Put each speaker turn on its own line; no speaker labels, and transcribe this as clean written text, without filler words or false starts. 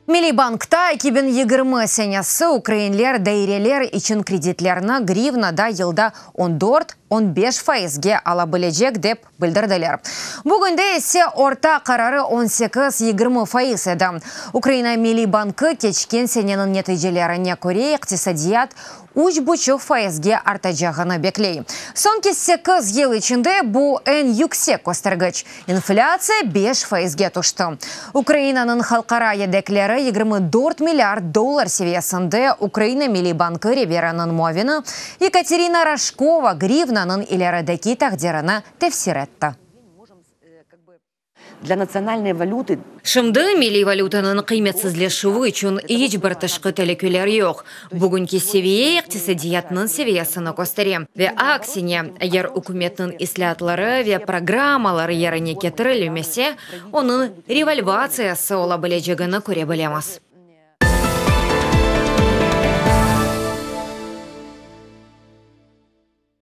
Milliy bankta 2020 senesi ukrainler daireler içün kreditlerni grivnada yılda 14, 15 faizge ala bilecek, dep bildirdiler. Bugünde ise orta qararı 18, 20 faiz edi. Ukraina Milliy bankı keçken seneniñ neticelerine köre iqtisadiyat 3,5 faizge artacağını bekley. Soñki 8 yıl içinde bu eñ yüksek köstergiç. İnflâtsiya 5 faizge tüşti. Ukrainanıñ halqara yedekleri 24 milliard dollar seviyesinde. Ukraina Milliy bankı reberiniñ muavini Yekaterina Rojkova grivnanıñ ilerideki taqdirini tefsir etti.
Для национальной валюты
Şimdi milliy valütanıñ qıymetsizleşüvi içün iç bir tışqı telükeler yoq. Bugünki seviye iqtisadiyatnıñ seviyesini köstere. Ve aksine, eger ükümetniñ islâatları ve programmaları yerine ketirilmese, onıñ revalvatsiyası ola bilecegini köre bilemiz.